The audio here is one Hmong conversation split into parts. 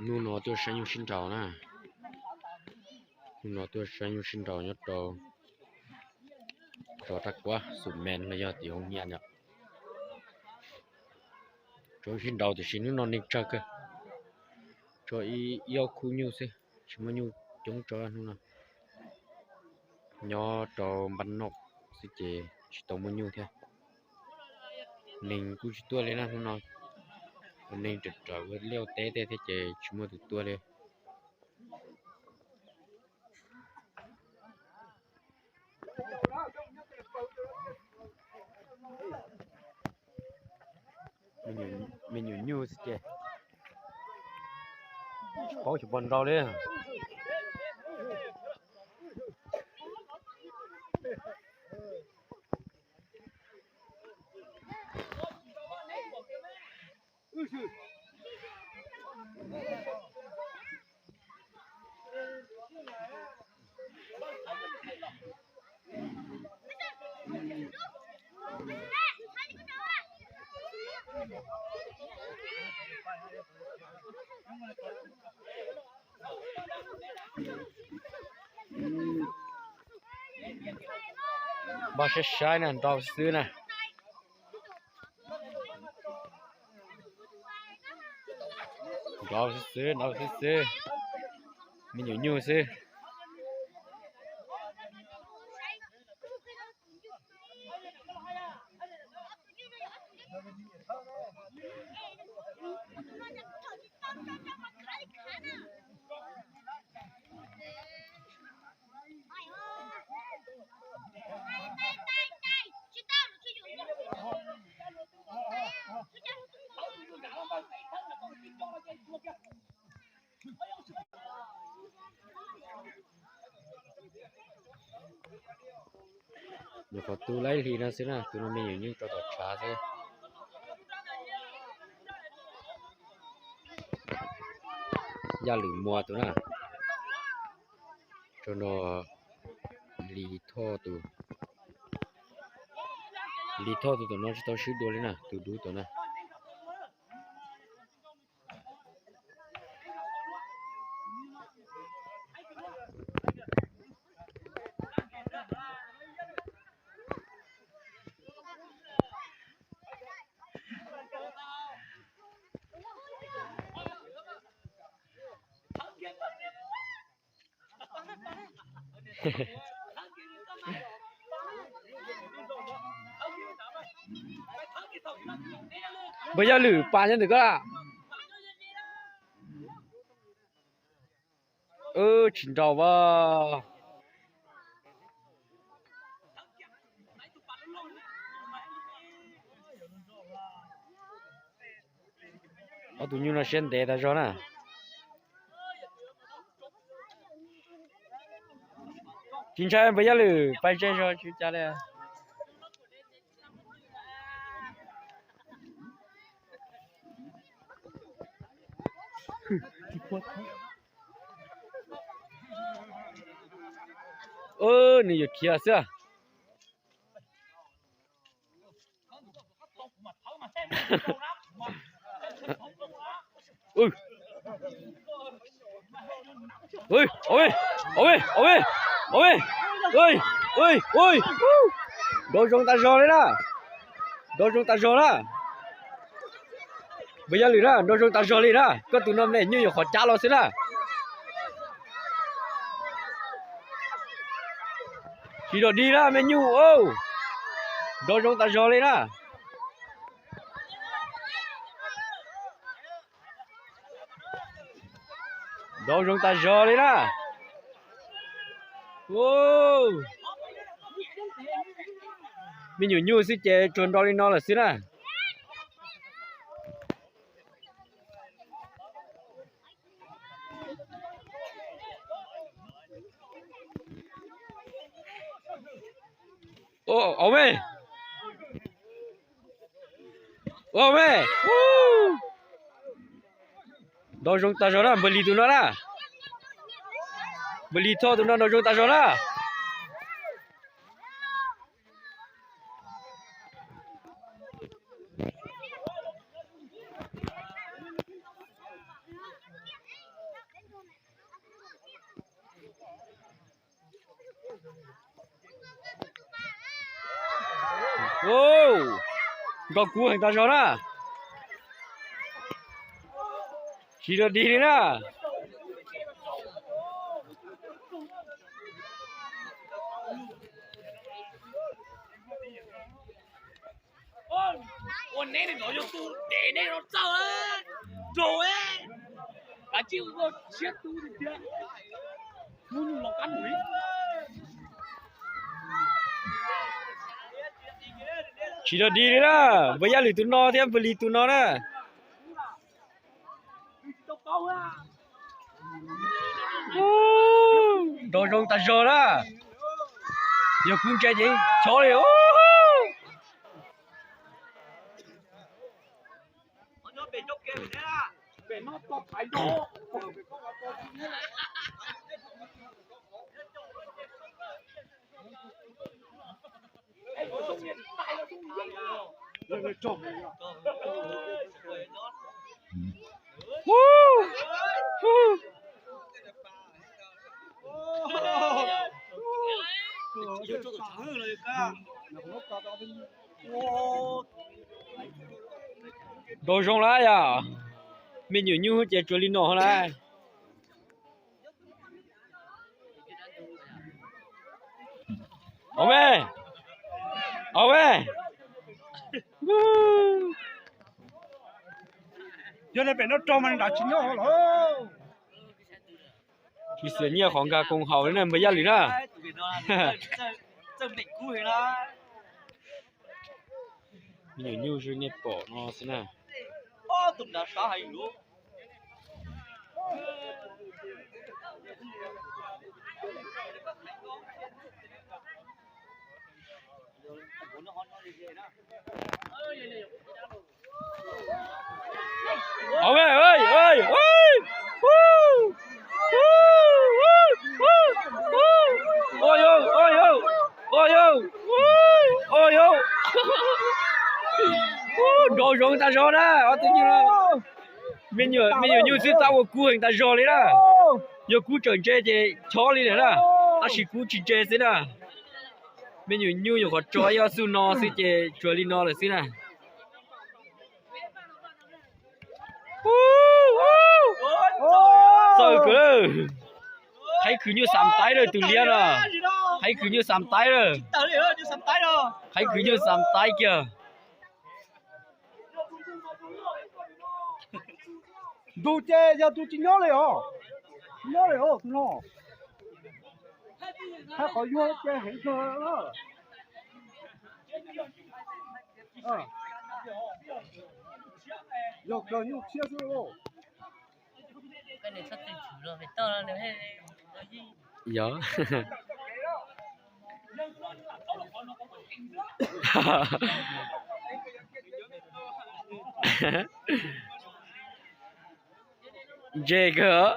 Hnub no tuaj saib nyuj sib nraus na. Hnub no tuaj saib nyuj sib nraus nyob rau, rau rab kuab xum mes los yog tim hoo nyiaj yom. Tsuas sib nraus tiam sis hnub no neeg tsawg kawg, tso ib ob khub nyuj xwb, tsis muaj nyuj coob tso hnub no. Nyob rau npab noj xwb ces tsis tau muaj nyuj thiab. Neeg kuj tsis tuaj li na hnub no, neeg raws raws ua liaj ua teb tej thiab ces tsis muaj tus tuaj li. Me nyuam nyuj xwb ces tsis paub xyov puas nraus li. Npaj saib saib na, nraus xwb na. Nraus xwb xwb, nraus xwb xwb. Me nyuam nyuj xwb. Nyuam qhuav tu laib hli no xwb na, tus no me nyuam nyuj rau tom tshav xwb. Yaj Lwm Muas tus na, rau no Lis Thoj tus, Lis Thoj tus tom no tsis tau swb dua li na, tus dub tom na. Npawg Yaj Lwm pas nyob ntawm koj lawm. Wb tsis nraus as. Ob tug nyuj no siab ntev tas zog na. Tsis ntshai, npawg Yaj Lwm pais ze zog tsis ua cas li. Nws yuav khiav xwb. Nraus zoo tas zog li na. Nraus zoo tas zog na. Npawg Yaj Lwm na, nraus zoo tas zog li na, koj tus no me nyuj nyuam qhuav cab los xwb na. Tsis dog dig na me nyuj, nraus zoo tas zog li na. Nraus zoo tas zog li na. Me nyuam nyuj xwb ces tsuas nraus li no lawm xwb na. Au me, au me, nraus zoo tas zog na, npawg Lis tus no na, npawg Lis Thoj tus no nraus zoo tas zog na. Nrov kub heev tas zog na. Tsis dog dig li na. Tsis dog dig li na, npawg Yaj Lwm tus no thiab npawg Lis tus no na. Nrov zoo tas zog na. Yog kub ntse ces chob li. Nrov zoo lawm yom. Me nyuam nyuj ces tsuas li no lawm. Au me, au me. Yog pem no rog mas nram tsis nyob los. Tsis xiam nyiaj qhov nkag koom haum li na npawg Yaj Lwm na. Me nyuam nyuj zoo nej pom no xwb na. Au, ua yau, ua yau, ua yau, ua yau. Nrov zoo tas zog na, ob tug nyuj, me nyuam nyuj xwb tab ua kub heev tas zog li na. Yog kub tseem ntse ces chob li lawm na, tab sis kub tsis ntse xwb na. Me nyuam nyuj nyuam qhuav tso ib ob xuj no xwb ces tsuas li no lawm xwb na. Txawj kawg lawm. Qhaib khwv nyuj xam taib lawm tus liab no. Qhaib khwv nyuj xam taib lawm. Qhaib khwv nyuj xam taib kiag. Tus ces yog tus tsis nyob li os. Tsis nyob li os tus no. Hab qhov yuag ces heev kawg na. Yog kawg nyuj tshiab xwb. Yog. Ntse kawg.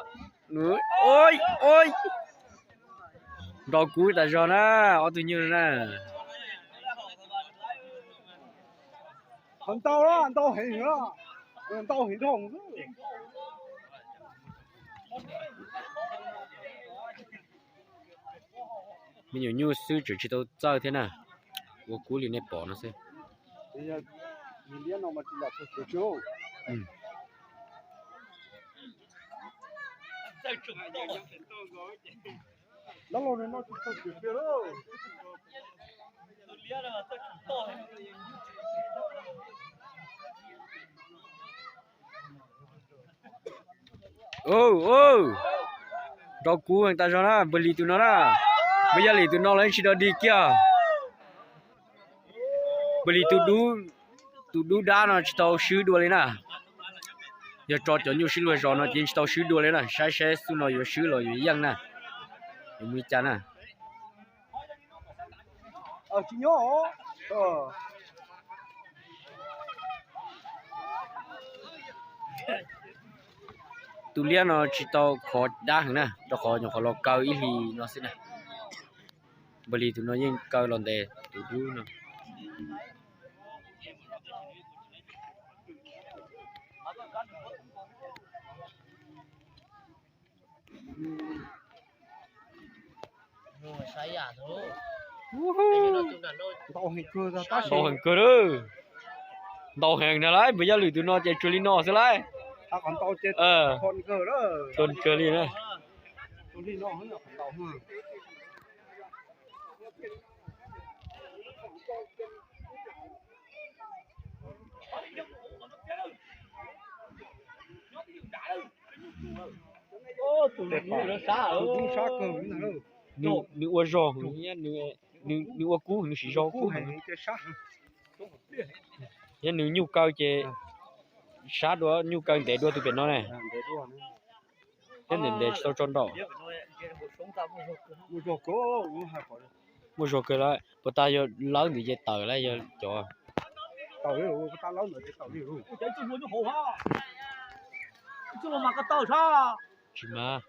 Nrov kub tas zog na, ob tug nyuj na. Qhov ntau, ntau heev, ntau heev dhau. Me nyuam nyuj xwb tseem tsis tau txawj thiab na, ua kub li nej pom no xwb. Nrov kub heev tas zog na, npawg Lis tus no na, npawg Yaj Lis tus no los yeej tsis dog dig kiag. Npawg Lis tus dub, tus dub dab no tsis tau swb dua li na. Yog tso cov nyuj sib luag zos no ces tsis tau swb dua li na, saib saib xub no yuav swb los yuav yeej na, yuav mus li cas na. Tus liab no tsis tau khov dab heev na, rau qhov nyuam qhuav los kaw ib hlis no xwb na. Npawg Lis tus no yeej kaw los ntev tus dub no. Ntau heev kawg lawm. Ntau heev na lawm, npawg Yaj Lwm tus no ces tsuas li no xwb lawm. Thon kawg li na. Nws ua zog, nws ua kub, nws siv zog kub. Thiab nws nyuj kaw ces sab dua, nyuj kaw ntev dua tus pem no ne. Thiab ntev ntev tsis tau tso nraum. Muaj zog kawg lawm, puas tas yog lawv ntawd ces tawm lawm yog cov. Tsis mas.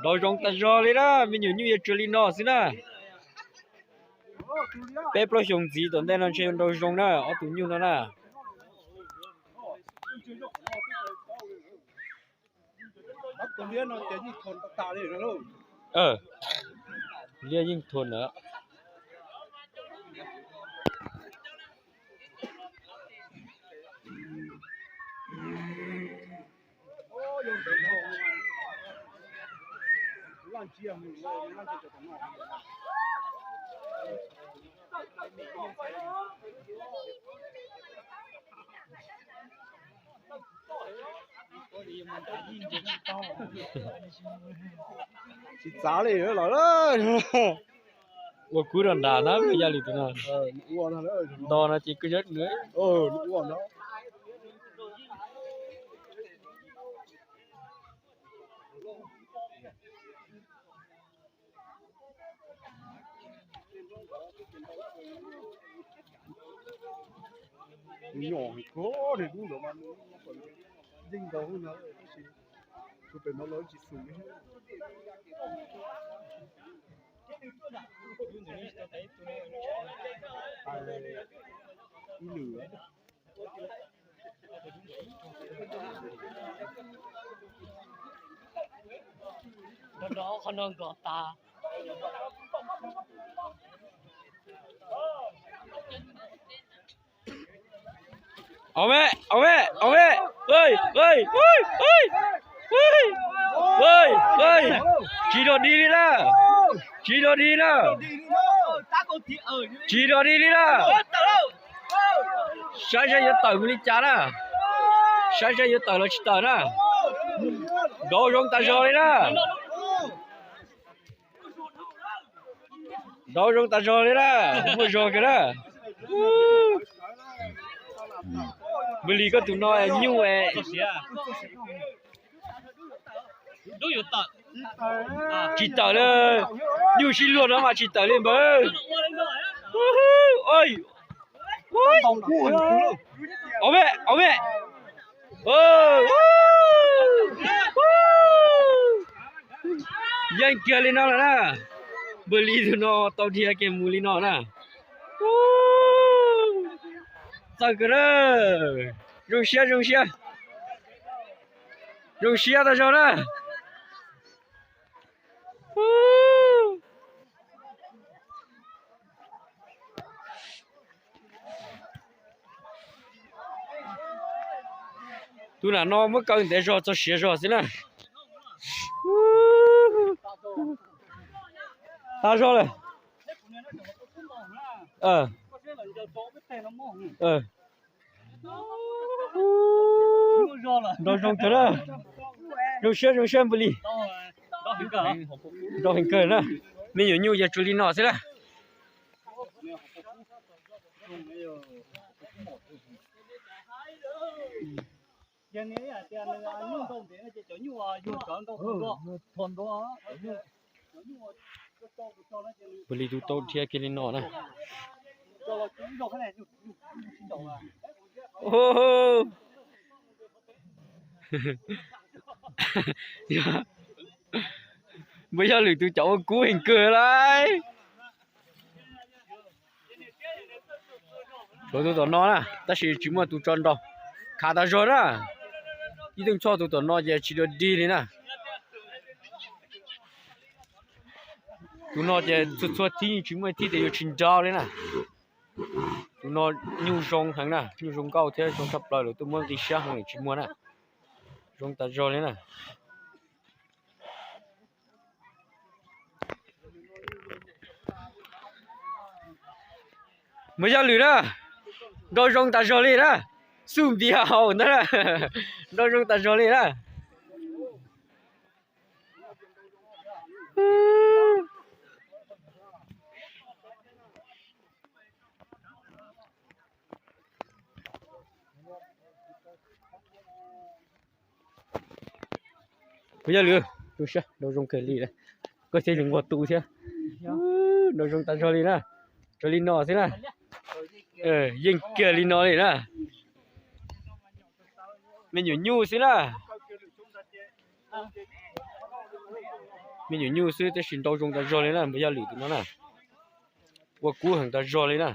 Nraum zoov tas zog li na, me nyuam nyuj yuav tsawg li no xwb na. Peb plaub xyoos ntxiv tom ntej no ntshe yuav nraum zoov na, ob tug nyuj no na. Liab yeej thua ntawd. Tsis txav li lawm. Ua kub rau nram na, yaj li tus no. Nto no ces koj yog nws. Nws nyom heev kawg, nws dub ntawd mas nws yeej nkaus no, tab sis tus pem no lawv tsis xus li. Ib lwm. Nrov nrov qhov no nkos tas. Au me, au me, au me. Tsis dog dig li na. Tsis dog dig na. Tsis dog dig li na. Saib seb yuav tawm mus li cas na. Saib seb yuav tawm los tsis tawm na. Nraum zoov tas zog li na. Nraum zoov tas zog li na. Muaj zog kiag na. Npawg Lis koj tus no nyuj es. Tsis tawm li. Nyuj sib luag no mas tsis tawm li npawg. Au me, au me. Yeej kiag li no lawm na. Npawg Lis tus no tau dhia kiag mus li no na. Txawj kawg na. Zoo siab, zoo siab. Zoo siab tag zog na. Tus nam no muab kaw ntev zog txog siav zog xwb na. Tag zog lawm. Nrov zoo kawg na. Zoo siab, zoo siab npawg Lis. Nrov heev kawg na. Me nyuam nyuj yog tsuas li no xwb na. Npawg Lis tus tau dhia kiag li no na. Npawg Yaj Lwm tus cov ua kub heev kawg lauj. Tshuav tus tom no na, tab sis tsis muaj tus tso nrau, khav tas zog na. Ib tug Choj tus tom no ces tsis dua dig li na. Tus no ces txhua txhua thib tsis muaj ib thib tias yuav tsis nrau li na. Tus no nyuj zoo heev na, nyuj zoo nkauj thiab zoo tshaj plaws, lawv tuaj muab nqi siab hoo tsis muaj na. Zoo tas zog li na. Npawg Yaj Lwm na, nrau zoo tas zog li na, xuj npias haus ntag na, nrau zoo tas zog li na. Npawg Yaj Lwm, nrau zoo kawg li, koj thiaj li nquag tu thiab. Nrau zoo tas zog li na, zoo li no xwb na, yeej kiag li no li na. Me nyuam nyuj xwb na, me nyuam nyuj xwb tab sis nrau zoo tas zog li na, npawg Yaj Lwm tus no na, ua kub heev tas zog li na.